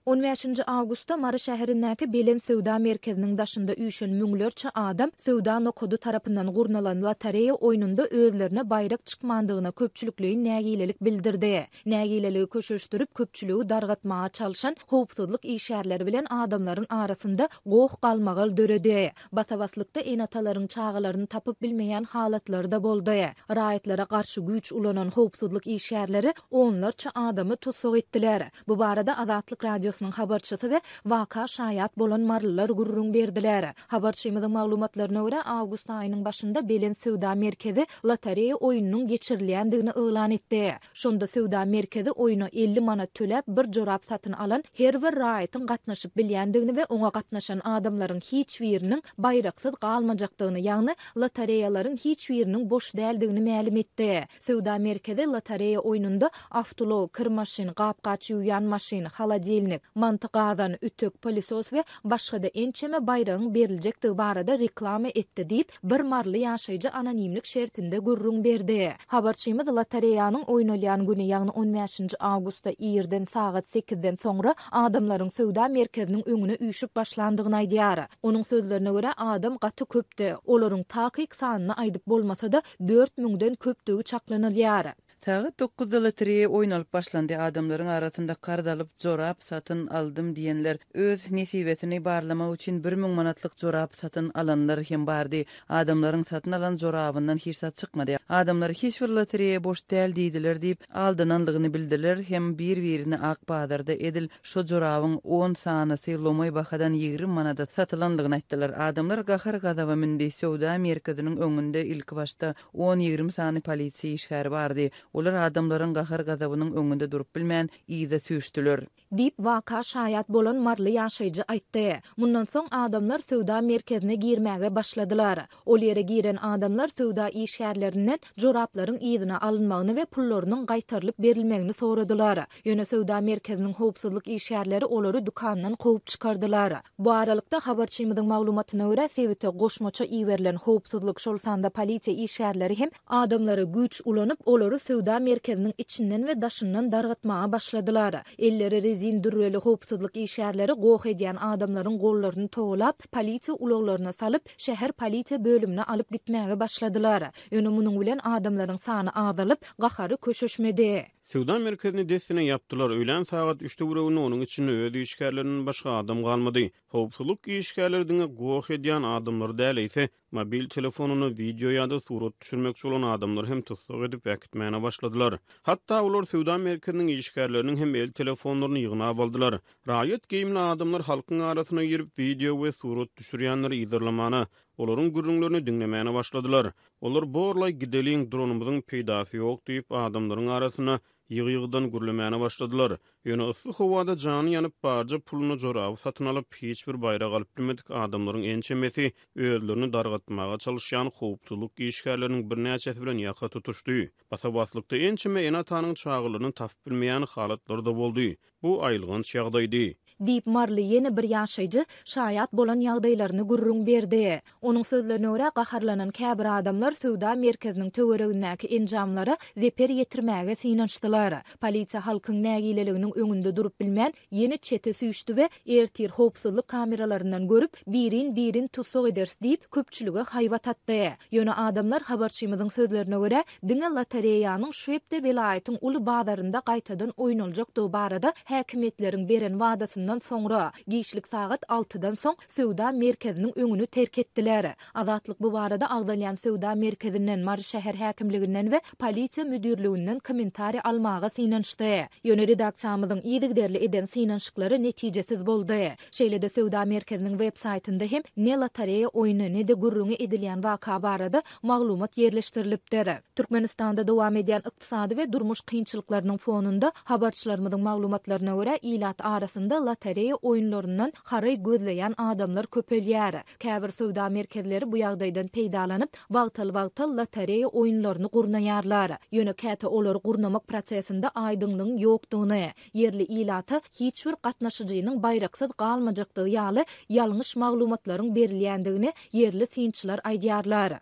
On bäşinji awgustda Mary şäherindäki Belent söwda merkeziniň daşynda üýşen müňlerçe adam söwda nokady tarapyndan gurnalan lotereýa oýnunda özlerine baýrak çykmandygyna köpçülikleýin nägilelik bildirdi. Nägileligi köşeşdirip, köpçüligi dargatmaga çalşan howpsuzlyk işgärleri bilen adamlaryň arasynda goh-galmagal döredi. Basa-baslykda ene-atalaryň çagalaryny tapyp bilmeýän halatlary-da boldy. Raýatlara garşy güýç ulanan howpsuzlyk işgärleri onlarça adamy tussag etdiler. Bu barada Azatlyk Radiosynyň habarçysy we waka şaýat bolan marylylar gürrüň berdiler. Habarçymyzyň maglumatlaryna görä, awgust aýynyň başynda Belent söwda merkezi lotereýa oýnunyň geçirilýändigini yglan etdi. Şonda söwda merkezi oýna 50 manat töläp bir jorap satyn alan her bir raýatyň gatnaşyp bilýändigini we oňa gatnaşan adamlaryň hiç biriniň baýraksyz galmajakdygyny, ýagny lotereýalaryň hiç biriniň boş däldigini mälim etdi. Söwda merkezi lotereýa oýnunda awtoulag, kir maşyn, gap-gaç ýuwýan maşyn, holodilnik, manty gazan, ütük, pylesos we başga-da ençeme baýragyň beriljekdigi barada reklama etdi diýip, bir maryly ýaşaýjy anonimlik şertinde gürrüň berdi. Habarçymyz lotereýanyň oýnalýan güni, ýagny on bäşinji awgustda irden sagat sekizden soňra adamlaryň söwda merkeziniň öňüne üýşüp başlandygyny aýdýar. Onuň sözlerine görä, adam gaty köpdi. Olaryň takyk sanyny aýdyp bolmasa-da, dört müňden köpdügi çaklanylýar. Sagat dokuzda lotereýa oýnalyp başlandy. Adamlaryň arasynda karz alyp, jorap satyn aldym diýenler, öz nesibesini barlamak üçin 1000 manatlyk jorap satyn alanlar hem bardy. Adamlaryň satyn alan jorabyndan hiç zat çykmady. Adamlar hiç bir lotereýa boş däl diýdiler diýip, aldananlygyny bildiler hem bir-birine ak bazarda edil şo jorabyň on sanysy lomaý bahadan 20 manada satylanlygyny aýtdylar. Adamlar gahar-gazaba mündi. Söwda merkeziniň öňünde ilkibaşda on-ýigrimi sany polisiýa işgäri bardy. Olar adamlaryň gahar-gazabynyň öňünde durup bilmän, yza süýşdüler. Diýip, waka şaýat bolan maryly ýaşaýjy aýtdy. Mundan soň adamlar söwda merkezine girmäge başladylar. Ol ýere giren adamlar söwda işgärlerinden joraplaryň yzyna alynmagyny we pullarynyň gaýtarylyp berilmegini soradylar. Ýöne söwda merkeziniň howpsuzlyk işgärleri olary dükandan kowup çykardylar. Bu aralykda, habarçymyzyň maglumatyna görä, sebite goşmaça iberilen howpsuzlyk, şol sanda polisiýa işgärleri hem adamlara güýç ulanyp, olary söwda merkeziniň içinden we daşyndan dargatmaga başladylar. Elleri rezin dürreli howpsuzlyk işgärleri goh edýän adamlaryň gollaryny togalap, polisiýa ulaglaryna salyp, şäher polisiýa bölümine alyp gitmäge başladylar. Ýöne munuň bilen adamlaryň sany azalyp, gahary köşeşmedi. Söwda merkezini dessine ýapdylar. Öýlän sagat üç töwereginde onuň içinde öz işgärlerinden başga adam galmady. Howpsuzlyk işgärleri diňe goh edýän adamlary däl, eýse, mobil telefonynda wideo ýa-da surat düşürmekçi bolan adamlary hem tussag edip äkitmäne başladylar. Hatda olar söwda merkeziniň işgärleriniň hem el telefonlaryny ýygnap aldylar. Raýat geýimli adamlar halkyň arasyna girip, wideo we surat düşürýänleri yzarlamana, olaryň gürrüňlerini diňlemäne başladylar. Olar borlaý gideliň, duranymyzyň peýdasy ýok diýip, adamlaryň arasynda ýygy-ýygydan gürlemäne başladylar. Ýöne yssy howada jany ýanyp, barja puluna joraby satyn alyp, hiç bir baýrak alyp bilmedik adamlaryň ençemesi özlerini dargatmaga çalyşýan howpsuzlyk işgärleriniň birnäçesi bilen ýaka tutuşdy. Basa-baslykda ençeme ene-atanyň çagalaryny tapyp bilmeýän halatlary-da boldy. Bu aýylganç ýagdaýdy. Diýip, maryly ýene bir ýaşaýjy şaýat bolan ýagdaýlaryny gürrüň berdi. Onuň sözlerine görä, gaharlanan käbir adamlar söwda merkeziniň töweregindäki enjamlara zeper ýetirmäge synanyşdylar. Polisiýa halkyň nägileliginiň öňünde durup bilmän, ýene çete süýşdi we ertir howpsuzlyk kameralaryndan görüp, birin-birin tussag ederis diýip, köpçülige haýbat atdy. Ýöne adamlar habarçymyzyň sözlerine görä, Diňe lotereýanyň şu hepde welaýatyň uly bazarynda gaýtadan oýnaljakdygy barada häkimiýetleriň beren wadasyndan soňra, giçlik sagat altydan soň söwda merkeziniň öňüni terk etdiler. Azatlyk bu barada agzalýan söwda merkezinden, Mary şäher häkimliginden we polisiýa müdirliginden kommentariý almaga synanyşdy. Ýöne redaksiýamyzyň yzygiderli eden synanyşyklary netijesiz boldy. Şeýle-de söwda merkeziniň web saýtynda hem ne lotereýa oýny, ne-de gürrüňi edilýän waka barada maglumat ýerleşdirilipdir. Türkmenistanda dowam edýän ykdysady we durmuş kynçylyklarynyň fonunda, habarçylarymyzyň maglumatlaryna görä, ilat arasynda lotereýa oýunlaryndan haraý gözleýän adamlar köpelýär. Käbir söwda merkezleri bu ýagdaýdan peýdalanyp, wagtal-wagtal lotereýa oýunlaryny gurnaýarlar. Ýöne käte olary gurnamak prosesinde aýdyňlygyň ýokdugyny, ýerli ilata hiç bir gatnaşyjynyň baýraksyz galmajakdygy ýaly ýalňyş maglumatlaryň berilýändigini ýerli synçylar aýdýarlar.